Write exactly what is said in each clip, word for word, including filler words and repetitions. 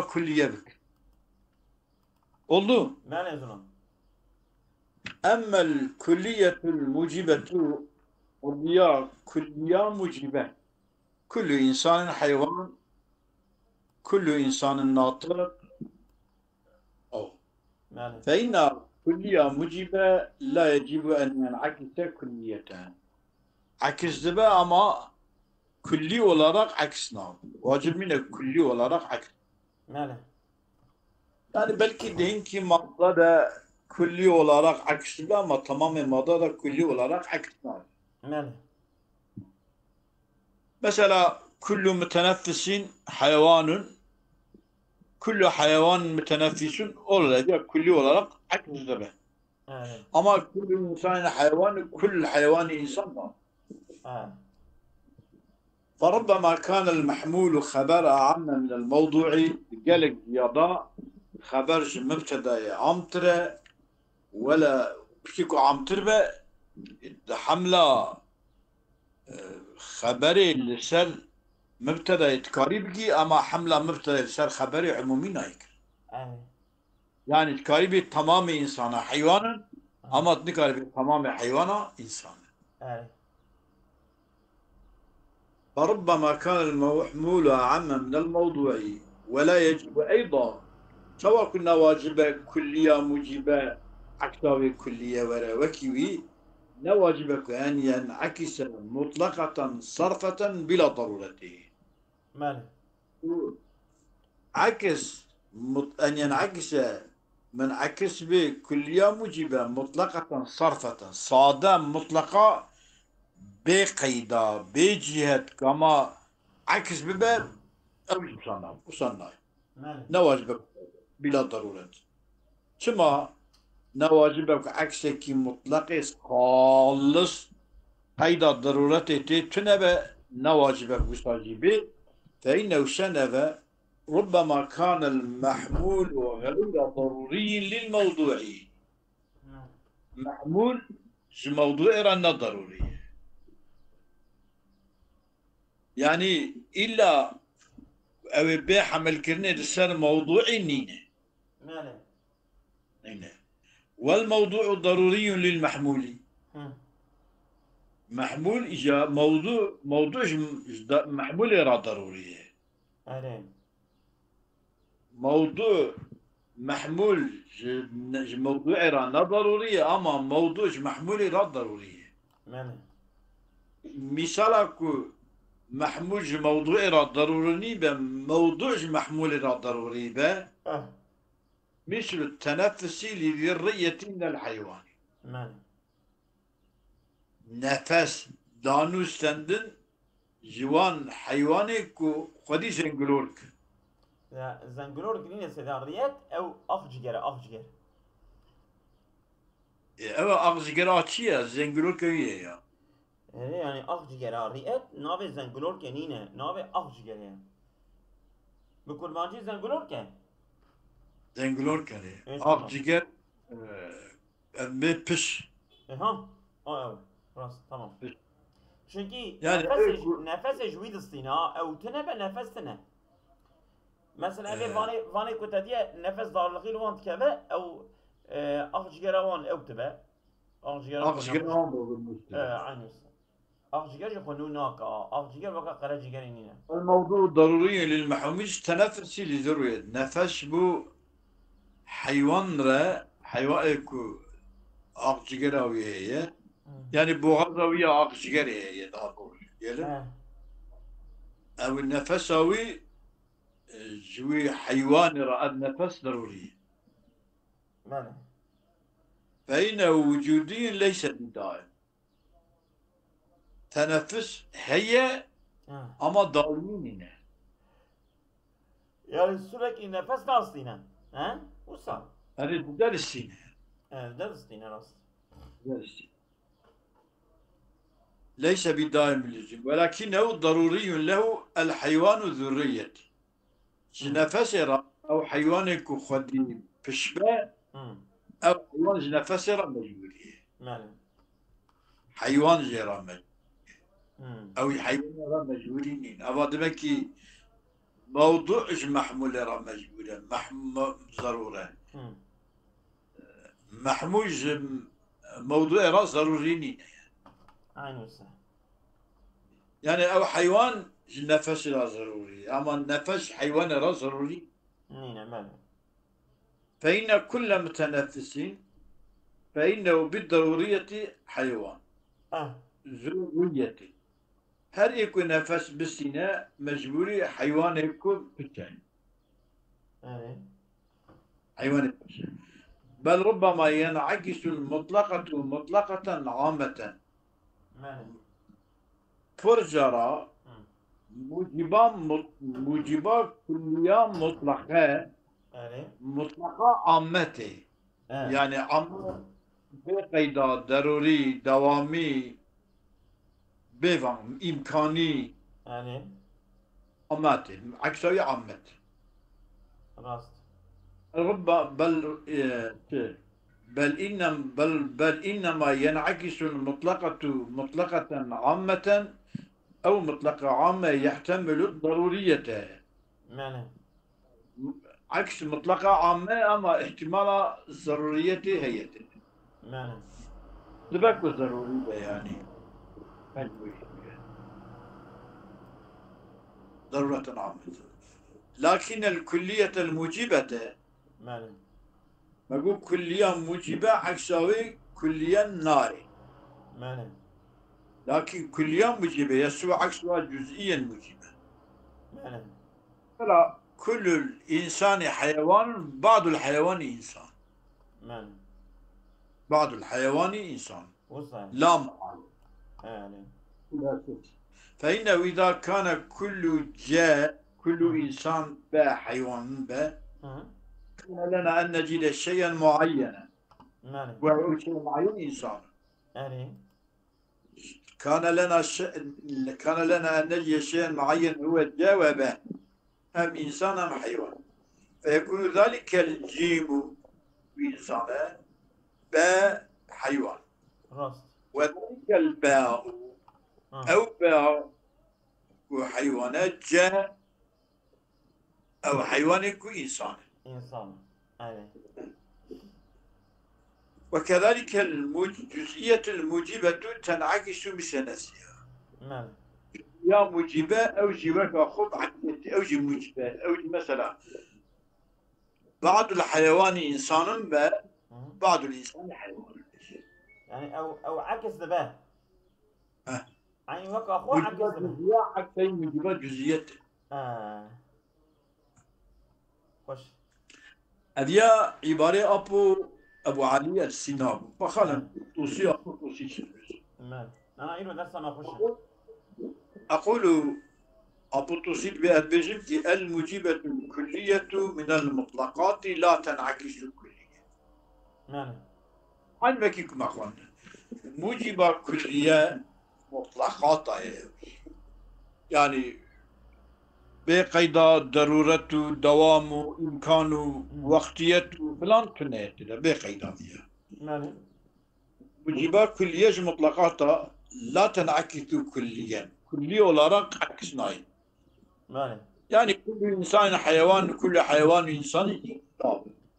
kulliye bikin. Oldu. Belê zilam. Emmel kulliyetul mucibetu, kulliya, kulliya mucibe. Kullu insanin heywan, kullu insanin natiq. Oh. Belê. Fe inna kulliya mucibe la yecibu en yen'akise kulliyeten. Aks dibe ama kulli olarak aks nabe. Wacib nîne kulli olarak aks. Belê. Yani belki di hinkî madde de kulli olarak aks dibe ama tamamê madde de kulli olarak aks nabe. Belê. Mesela kullu muteneffisin heywanun, kullu heywan muteneffisun, öyle diye kulli olarak aks dibe. Evet. Ama kullu insanin heywan, kullu heywan insan var. Evet. فربما كان المحمول خبر أعم من الموضوع. Gelek ya da xeber ji mubtedayê amtir e, wela piştî ku amtir be, di hemla, e, xeberê li ser mubtedayê dikarî bikî, ama hemla mubtedayê li ser xeberê umûmî nayê kir. Evet. Yani dikarî bê tamamê insana heywanin, ama nikarî bê tamamê heywana insan. Evet. فربما كان المحمول أعم من الموضوع ولا يجب أيضا. Çawa ku ne wacib e kulliya mucîbe eksa wê kulliye were wekî wî, ne wacib e ku en yen'ekise mutlaqeten sarfeten bila daruretê. Belê. Aks mut-, en yen'ekise mun'ekis bê kulliya mucîbe mutlaqeten sarfeten. Sade mutlaqa bê qeyda, bê cihet, kama aks bibe, ew jî wisa nayê. Belê. Ne wacib e bila daruret. Çima ne wacib e ku eksekî mutlaqê xalis qeyda daruretê tê tune be, ne wacib e ku wisa jî bê. Fe innehu şene ve ربما كان المحمول غير ضروري للموضوع. Mehmûl ji mewdûê re ne derûrî ye. Yanî îlla ew ê bê hemilkirinê li ser mewdûî nîne. Belê. Nîne. Wel mewdû'u derûrîyun lil mehmûlî. Hı. Mehmûl îca mewdû, mewdû ji, ji de, mehmûlê re derûrî ye. Erê. Mewdû mehmûl ji, ji mewdûê re ne derûrî ye, ama mewdû ji mehmûlê re derûrî ye. Belê. Mîsala ku mehmûl ji mewdûê re derûrî nîbe, mewdû ji mehmûlê re derûrî be, Ah. mîslu tenefusî lî zî riyetî minel heywanî. Belê. Nefes, danû stendin ji wan heywanê ku xwedî zengilor kin. Ya, zengilor kirîne seda riyet, ew axciger e, axciger. E, ew axciger a çi ye? Zengilor ke ye ya. Erê, yani axciger a riyet, navê zengilor ke nîne, navê axciger e. Bi kurmancî zengilor ke. Zengilor ke ne. Evet, tamam. Axciger, e, em bê piş. E, ha? O, ew. Rast, tamam. Peki. Çünkü Yani nefes, ew ku- nefes ji wî distîne, ha, ew tine be nefes tine. Mesela, ev ê Ee. vanê, vanê ku te diye nefes darlixî li wan dikeve, ew, e, axcigera wan ew dibe. Axcigera xwe Axciger nabû. an bozulmuştur. E, aynı. Axciger ji xwe nû nake, a. Axciger weke qerecîgerê nîne. الموضوع ضروري للمحمول تنفسي لذروية. Nefes bu heywan re, heywanê ku axcigera wî heye. Hı. Yani boğaza wî ya axcigerê heye daha doğru. Diyelim. He. Ew nefesa wî, e, ji wî heywanê re ev nefes derûrî ye. Belê. فإنه وجودي ليس بدائم. Tenefus heye Ha. ama daîmî nîne. Yani sürekli nefes dastîne. He? Usa. Erê, dide distîne. Evet, dastîne rast. Dide distîne. ليس بدائم اللزوم ولكنه ضروري له الحيوان ذو الرية. Ji Hı. nefesê re ew heywanê ku xwedî piş be, Hı. ew heywan ji nefesê re mecbûrî ye. Belê. Heywan jê re mecbûrî. Hı. Ew heywanê re mecbûrî nîn. Eva demek ki Mewdu ji mehmûlê re mecbûr e. Mehm-, zerûr e. Hı. Mehmûl ji mewduê re zerûrî nîne. Aynı wisa. Yani ew heywan ji nefesê re zerûrî. Ama nefes ji heywanê re zerûrî nîne, belê. فإن كل متنفس فإنه بالضرورية حيوان. Ah. Zerûriyetê. Her ê ku nefes bisîne, mecbûrî heywanê ku biçe. Evet. Heywanê biçe. بل ربما ينعكس المطلقة مطلقة عامة. Belê. Pir cara Hı. muciba mut-, muciba kulliya mutlaqe, Erê. mutlaqa amme tê. He. Yani amme bê qeyda, derûrî, dewamî, bêvan, îmkanî Erê. amme tê. Eksa wî amme tê. Rast. رب-، بل، e, بل إنم-، بل، بل إنما ينعكس المطلقة مطلقة عامة أو مطلقة عامة يحتمل الضرورية. Belê. Eks mutlaqa amme ama ihtimala zeruriyetê heye tê. Belê. Dibe ku zerurî be yani. Mecburî be. Zerureten amme. Lakin el kulliyet el mucibete Belê. Me got kulliya mucibe eksa wê kulliyen nayê. Belê. Lakin kulliya mucibe, ya su eksa cüz'iyen mucibe. Belê. Mesela kulul insani heywan, ba'dul heywan insan. Belê. Ba'dul heyvani insan. Wisa. La muhal. Yani. فإنه إذا كان كل جاء، كل Hı. insan be heywan be, Hı. كان لنا أن نجد شيئا معينا. Yani. Ve o şey muayyen insan. Yani. كان لنا ش-، كان لنا أن نجد شيئا معين هو جاء وبه. Hem insan hem heywan. فيكون ذلك الجيم bu insana be heywan. Rast. وذلك الباء Ha. Ew ba ku heywane ce ew heywanê ku insan e. İnsan. Evet. وكذلك المج-، الجزئية الموجبة تنعكس مثل نفسها. Belê. Ya mucibe ew jî weka xwe bi eksê, ew jî mucibe, ew jî mesela ba'dul heywanî insanin be, Hı hı. ba'dul insanî heywan. Yani ew, ew eks dibe. Heh. Eyn weka xwe Muciba eks dibe. Cüziye, eksey muciba cüziyet. Ha. Xweş. Ev ya îbarê Apo Ebu Elî el Sîna bû. Baxalin, Tosî Apo Tosî çi dibêje. Me. Nana, îro dersa me xweş e. أقول Apo Tosî dibê ez dibêjim ki el mucibetul kulliyetu minel mutlaqati la ten'akisul kulliye. Yani. Eyn wekî ku me xwend. Muciba kulliye mutlaqata ye. Yani bê qeyda deruret û dewam û îmkan û Hmm. wextiyet û filan tune ye tê de, bê qeyda diye. Yani. Muciba kulliye ji mutlaqata la ten'akisu kulliyen. Kulli olarak aks nayê. Yani. Yani kullu insan heywan, kullu heywan insan.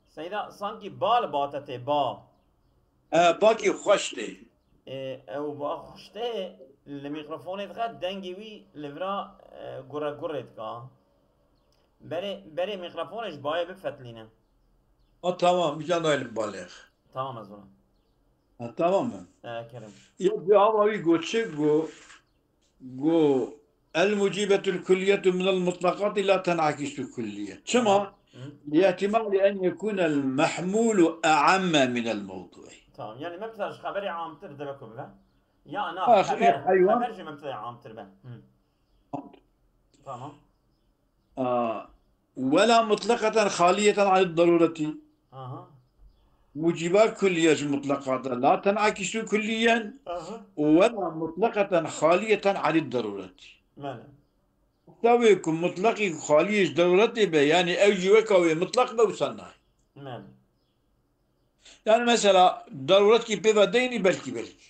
Seyda, sanki ba li ba te tê, ba. E, bakî xweş tê. E, ew ba xweş tê, li mîkrofonê dixe dengê wî li vira, e, gure gurê dika. Berê, berê mîkrofonê ji bayê bifetlîne. A, tamam, îca naylim balêx. Tamam, ez vira. Ha, tamam mı? E, Kerem. Ya bir ama bir goçe go, go, el mucibetul kulliyetu minel mutlaqati la ten'akisu kulliye. Çima? Hı. Li ihtimali en yekunel mahmulu e'amme minel mevdu'i. Tamam. Yani me bita ji xeberê amtir dibe ku bibe. Ya na, Ah, xeber, heywan. Xeber ji me bita amtir be. Hı. Tamam. A, wela mutlaqeten xaliyeten anid darureti. Aha. Muciba kulliye ji mutlaqata la ten'akisu kulliyen. Aha. Wela mutlaqeten xaliyeten anid darureti. Mele. Tawê ku mutlaqî xaliyê ji daruretê be, yani ew jî weka wê mutlaq be, wisa nayê. Mele. Yani mesela daruretkî pê ve deynî belkî belkî.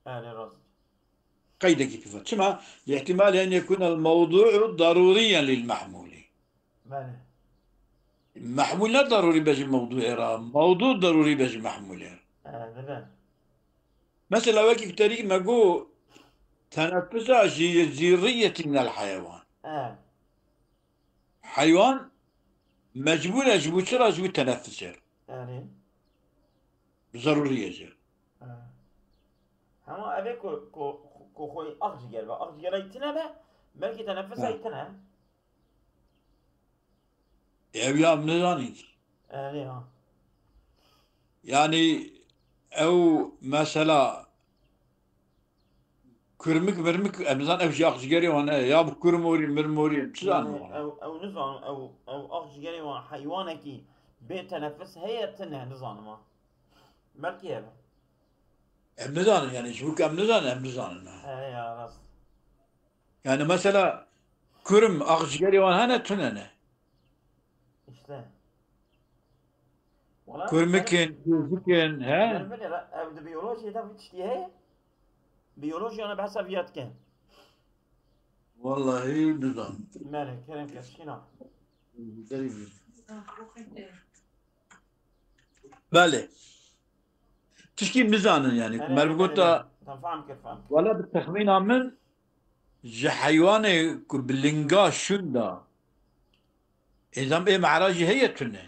Erê rast. Qeydekî pê ve. Çima? Li ihtimali en yekunel mewdu'u daruriyen lil mahmuli. Belê. Mehmûl ne derûrî be ji mewdûê re. Mewdû derûrî be ji mehmûlê re. E, dibe. Mesela wekî ku te dî me got, teneffusa ji zîrriyetin minel heyewan. E, Heywan mecbûr e ji bo çi re? Ji bo tenefusê re. erê. Zerûrî ye jê. E. Hema ev ê ku, ku, ku xwê ax jiger be. Ax jigerayî tune be, belkî tenefusayî Ha. tune. Ew ya em nizanîn. Erê ha. Yanî ew mesela kurmik mirmik em nizan ew jî ax jigerê wan e. Ya bi kurmorî mirmorî em çi zanin Yani wan. ew, ew nizanim, ew, ew ax jigerê wan heywanekî bê tenefus heye tune nizanim ha. Belkî hebe. Em nizanin yani ji bo ku em nizanin em nizanin. He ya rast. Yani mesela kurm ax jigerê wan hene tune ne. İşte. Wala Kurmikin, kuzikin, he? Belê, belê, ev di biyolojiyê de vî tiştî heye? Biyolojiyana behsa viya dikin. Vallahi nizanim. Belê, kerem ke şîna. Belê. Tişkî nizanin yani. Belê, Merv belê, gota belê. Tam fam kir, fam kir. Wala bi texmîna min ji heywanê ku bi linga şûn da êzam ê mehra jî heye tune.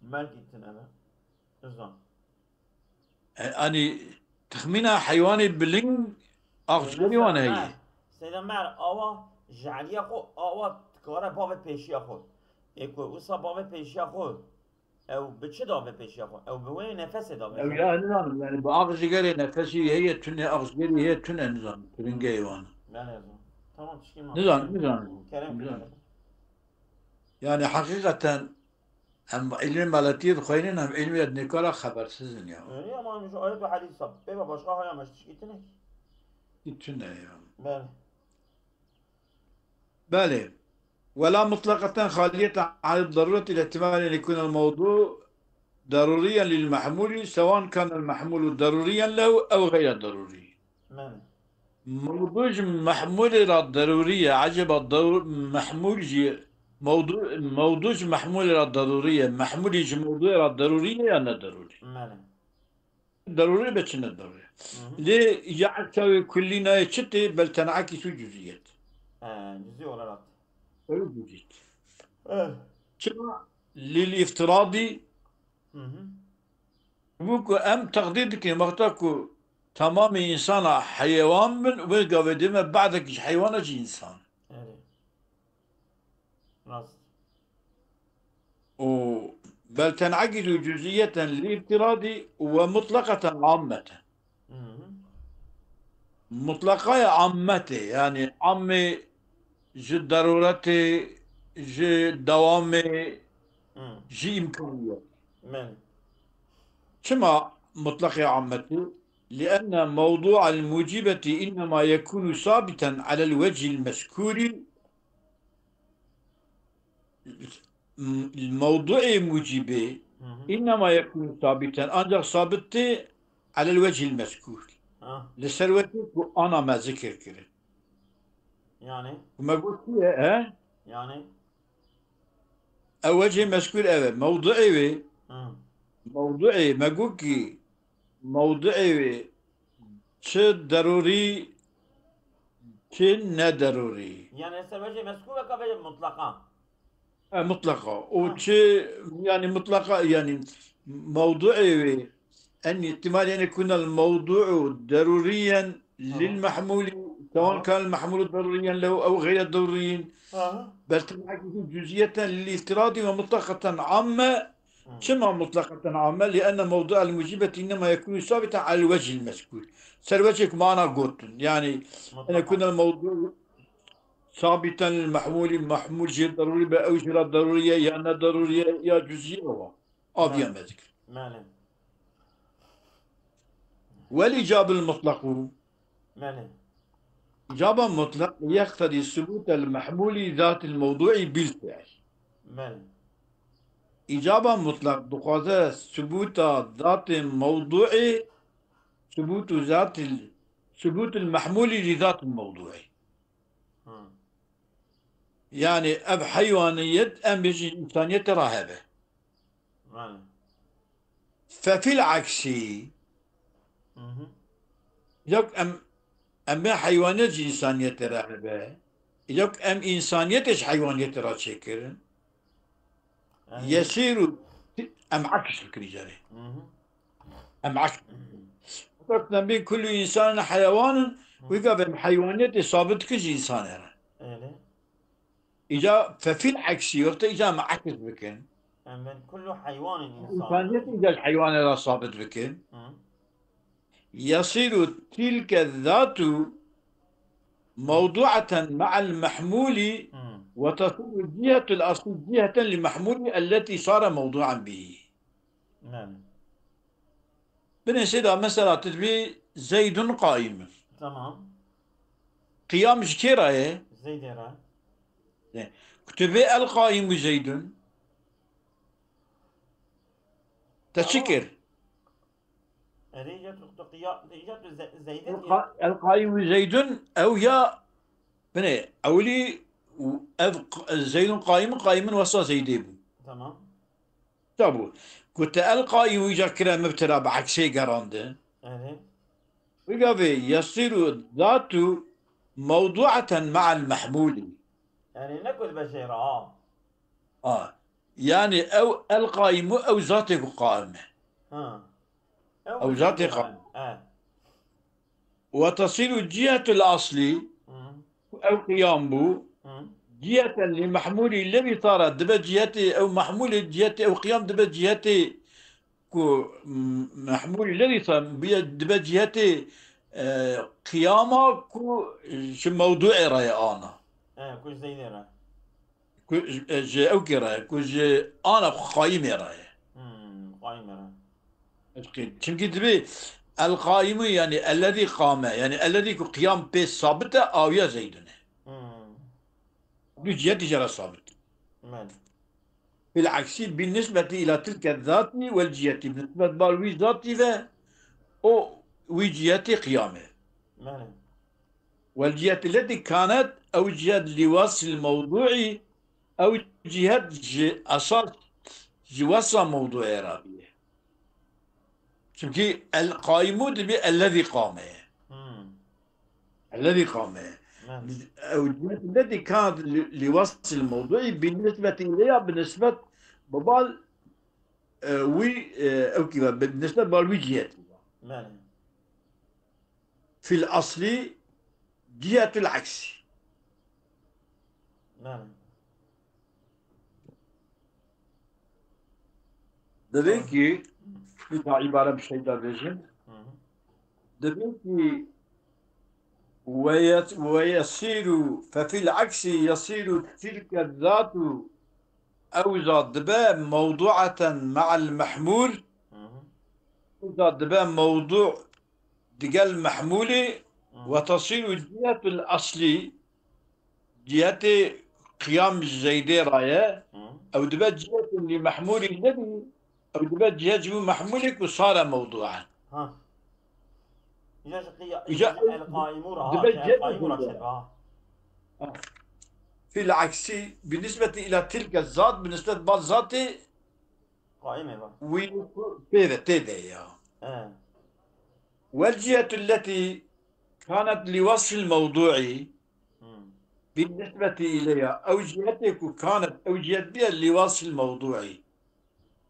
Belkî tune be. Nizam. E, Anî texmîna heywanê bi ling ax jigerê wan heye. Seyda Meher awa ji eliya xwe awa dikare bavê pêşiya xwe. Ê ku wisa bavê pêşiya xwe ew bi çi davê pêşiya xwe? Ew bi wê nefesê davê. Ew ya nizanim yani bi ax jigerê nefesî heye tune ax jigerî heye tune nizanim. Ringeyê wan. Belê zon. Tamam tişkî ma. Nizanim nizanim. Kerem Nizanim. kerem. Yani hakikaten em ilmê meletiyê dixweynin hem ilmê dinêka re xebersiz in ya. Öyle ama şu ayet ve hadis sab. Pê ve başka haya meş tişkî tune. Tune ya. Belê. Belê. ولا مطلقة خالية عن الضرورة لاحتمال أن يكون الموضوع ضروريا للمحمول سواء كان المحمول ضروريا له أو غير ضروري. Belê. Mewdu ji mehmûlê re derûrî ye. Eceba dew-, mehmûl jî mewdu, mewdu ji mehmûlê re derûrî ye. Mehmûlî ji mewdûyê re derûrî ye ya ne derûrî? Belê. Derûrî be çi ne derûrî? Hı hı. Lê ya çawê kullî nayê çi tê? Bel tenakîs û cuziyet. Ee, cüzi olarak. Ew cuziyet. Eh. Çima? Lil îftiradî Hı hı. Bû ku em teqdîr dikin wexta ku temamê însana heyewan bin, wê gavê dê me badek ji heywana jî însan. Evet. Rast. Û bel tenakîs û cuziyeten lî îftiradî û we mutlaqeten ammeten. Hı hı. Mutlaqaya ammetê, yani ammê ji deruretê, ji dewamê, Hı. ji îmkaniyet. Men. Çima mutlaqê ammetê? لأن موضوع الموجبة إنما يكون ثابتا على الوجه المذكور. Mewduê mucîbê Hı hı. إنما يكون ثابتا, ancak sabit tê على الوجه المذكور. Ha. Li ser wekî ku ana me zikir kirin. Yani. Ku me got çi ye, he? Yani. Ew wecihê mezkûr ev e. Mewduê wê, Hı. mewduê me got kî, mewduê wê çi derûrî, çi ne derûrî. Yani ser wecihê mezkûr e ka vecihê mutlaka. E, mutlaka. O Ha. çi, yani mutlaka, yani mewduê wê, en ihtimal yani kunel mewdu'u derûriyen lil Tamam. mehmûlî, sewan Tamam. kanel mehmûlu derûriyen lehu ew gayre derûriyin. Aha. Bel tenakîs cüziyeten lil îftiradî ve mutlaqeten amme. Hı. Çima mutlaqeten amme? Li enne mewdu'el mucîbeti innema yekûnû sabiten alel wecihil mezkûr. Ser wecihê ku me ana gotin. Yani, Mutlaka. ene kunel mewdu sabiten lil mehmûlî, mehmûl jê derûrî be, ew jê re derûrî ye, ya ne derûrî ye, ya cüzî ye wa. Aviya Hı. me dikir. Mele. Wel îcabil mutlaqû. Mele. Îcaba mutlaq yeqtedî subûtel mehmûlî zatil mewdu'î bil fi'l. Mele. Îcaba mutlaq dixwaze subûta zatê mewdu'ê, subûtu zatil, subûtul mehmûlî li zatil mewdu'ê. Hı. Yani ev heywaniyet em bêjin însaniyetê re hebe. Belê. Fefil aksî, Mhm. yok em, em bê heywaniyet ji însaniyetê re hebe. Yok em însaniyetê ji heywaniyetê re çêkirin. Yani, Yesîru, em aks bikin îcarê. mhm. Em aks. Fakat em bê kullu insanın hayvanın, wî gavê em heywaniyetê sabit kir ji însanê re. Öyle. Îca fefil aksî, wexta îca em aks bikin. Em ben kullu heywanın insan. Însaniyet îca ji heywanê re sabit bikin. Hı. يصير تلك الذات موضوعة مع المحمول Hı. وتصير الجهة الأصلية جهة لمحمول التي صار موضوعا به. Yani. Binê sêda mesela tu dibî Zeydun qaîm. Tamam. Qiyam ji kê re ye? Zeydê re. Ku tu bê el qaîm û Zeydun. Te çi kir? Erê ya tu tu qiya ya tu Ze- Zeydê El qa- el qaîm û Zeydun ew ya binê ewlî û ev q- Zeydun qaîm qaîmin wesa Zeydê bû. Tamam. Çabû. Ku te el qaîm wî ca kire mibtera bi eksê gerandin. Erê. Wî gavê yesiru zatu mewdu'eten ma'el mehmûlî. Erê ne ku dibe jê re ha. A. Yani ew el qaîm û ew zatê ku qaim e. Ha. Ew zatê qaim. E. Ve tesiru cihetul aslî, Hı. ew qiyam bû. Hı. Ciheten li mehmûlî levî sara dibe cihetê ew mehmûlê cihetê ew qiyam dibe cihetê ku m- mehmûlî levî sara biye dibe cihetê e, qiyama ku ji mewduê re ye ana. E, ku ji Zeydê re. Ku e, ji ew kê re ye, ku ji ana xwe qayimê re ye. Hmm, qayimê re. Çimkî dibê el qaîmû yani ellezî qame yani ellezî ku qiyam pê sabit e awiya Zeydun e. Hmm. Du cihetî jê re sabit. Belê. Bil aksî bin nisbeti ila tilke zatî vel cihetî. Bi nisbet bar wî zatî ve o wî cihetî qiyam e. Belê. Vel cihetî letî kanet ew cihet li wesil mewduî ew cihet ji esas ji wesa mewduê re bîye. Çimkî el qaîmû dibî ellezî qame ye. Hmm. Ellezî qame ye. Belê. Ew cihet letî kanet li- li wesil mewduî bi nisbeti ilêya bi nisbet bi bal e, wî e, ew kî ve bi nisbet bal wî cihetî. Belê. Fil aslî cihetul aksî. Belê. Divê kî, tu da îbare bi şey de bêjin. Hı hı. Divê kî ve yet- ve yesiru fe fil aksî yesiru tilke zatu ew zat dibe mewdu'eten ma'el mehmûl Hı hı. ew zat dibe mewdu' digel mehmûlê Hı. Ve tesiru cihetul aslî, cihetê qiyam ji Zeydê re ye, Hı. ew dibe cihetun li mehmûlî nebî, ew dibe cihet ji bo mehmûlê ku sare mewdûen. Ha. Îca ji qiya- Îca îca ji el qaîmû re ha, dibe ji el cihet qaîmû re mewdûen. çêdibe ha. Fil aksî, bi nisbetî ila tilke zat, bi nisbet ba zatê Qaîmê ba. wî pê de, tê de ya. E. Vel cihetu letî kanet li wesfil mewdûî Hmm. bi nisbetî ilêya. Ew cihetê ku kanet, ew cihet biye li wesfil mewdûî.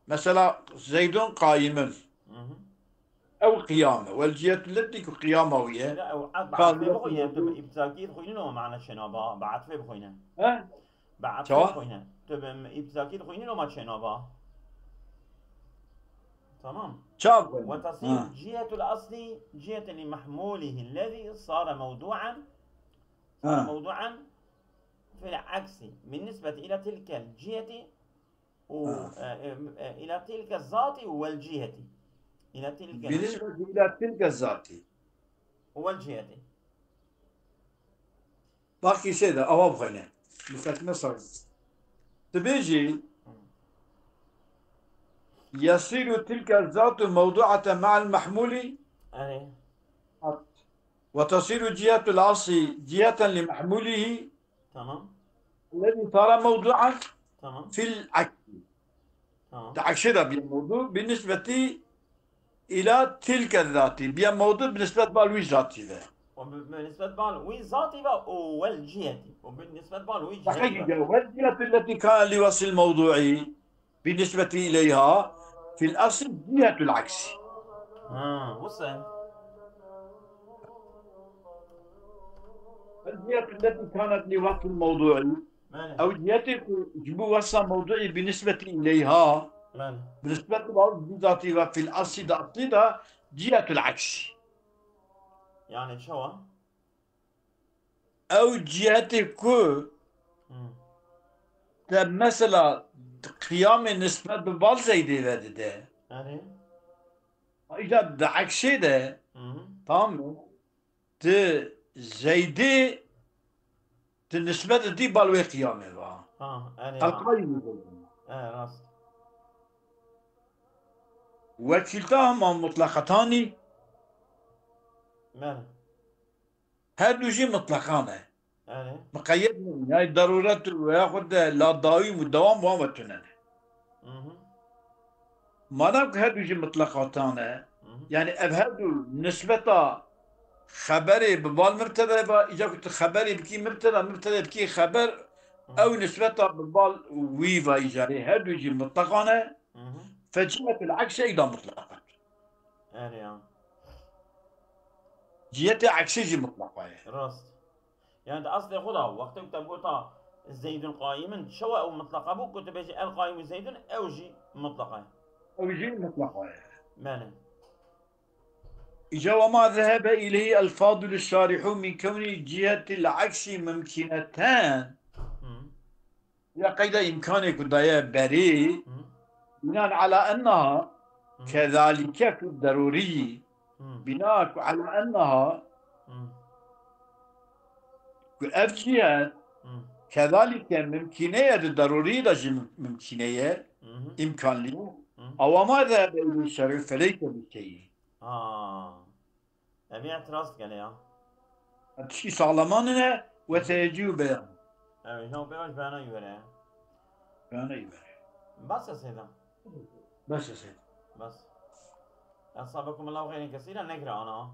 Mesela Zeydun qayimin. Hı hı. Ew qiyam e. Vel cihetu letî ku qiyama wî ye. La ew, bi Kal- etfê bixwîne, tu bi îbtizakî dixwînin o mane çênaba, bi etfê bixwîne. He? Bi etfê Çawa? bixwîne. Tu bi îbtizakî dixwînin o ma çênaba. Tamam. Çawa? وتصير Ha. جهة الأصل جهة لمحموله الذي صار موضوعا، صار Ha. موضوعا في العكس بالنسبة إلى تلك الجهة و Ha. آه، آه، إلى تلك الذات والجهة، إلى تلك Bi nisbetî ila tilke zatî. والجهة. Bak îşê de ava bixwîne. Dikkat ne sar. Dibêjî yesiru tilke zatu mewdu'ate ma'al mahmuli أي. ve tesiru cihetul asli ciheten li mahmulihi تمام. الذي صار موضوعا Tamam. في العكس. Tamam. Di eksê de bîye mewdu bi nisbetî îla tilke zatî. Bîye mewdu bi nisbet bal wî zatî ve. وبالنسبة بال وي ذاتي و والجهة. وبالنسبة بال وي Dehekî جهة. ge, والجهة التي كان لوصف الموضوع بالنسبة إليها في الأصل جهة العكس. Ha, wisa. الجهة التي كانت لوصف الموضوع Belê. أو جهة جبو وصف موضوعي بالنسبة إليها Belê. بالنسبة للموضوع ذاتي وفي الأصل ذاتي ده جهة العكس. Yani çawa? Ew cihetê ku Hmm. te mesela qiyamê nisbet bi bal Zeydê vedide. Yani. Îca di eksê de, Hmm. tamam mı? Ti Zeydê, ti nisbet didî bal wê qiyamê va. Ha, yani. Xelqayî wî Zeydê. E, rast. Wekîlta hema mutleqetanî Belê. her du jî mutleqan e. Yani. Miqeyyed nîn. Yani daruret û ya xwe de la dawîm û dewam wan ve tune ne. Mhm. Madem ku her du jî mutleqatan e, Mhm. yani ev her du nisbeta xeberê bi bal mibtede ve îca ku tu xeberê bikî mibteda, mibtede bikî xeber, Mhm. ew nisbeta bi bal wî ve îcarê her du jî mutleqan e. Mhm. Fecihetul ekse îda mutleqan. Yani ya. Cihetê eksê jî mutleqa ye. Rast. Yani de aslê xwe da wextê ku te gota Zeydun qayimin, çawa ew mutleqa bû, ku tu bêjî el qayimu Zeydun, ew jî mutleqa ye. Ew jî mutleqa ye. Belê. Îca ve ma zehebe ileyhi el fadil şarihu min kewni cihetil eksi mumkineten. Hı. Ya qeyda îmkanê ku daye berê, Hı. binan ala ennaha Hı. kezalike fi derurî. Hı. Bina ku ala ennaha Hı. ku ev cihet Hı. kezalike mimkîne ye, di derurî de jî mim-, mimkîne ye, Hı hı. îmkanlî. Hı. Awa ma zehebe ileyhi şarihu feleyse bi şeyî. Ha. Evî etiraz dikene ya. Tiştî sağlaman ne ve seyecî û beyan. Evet, ne pêvaş beyana yuvere. Beyana yuvere. Bas esêda. Bes esê. Bas. Esabekum Allahu xeyrin kesîra nekre ana.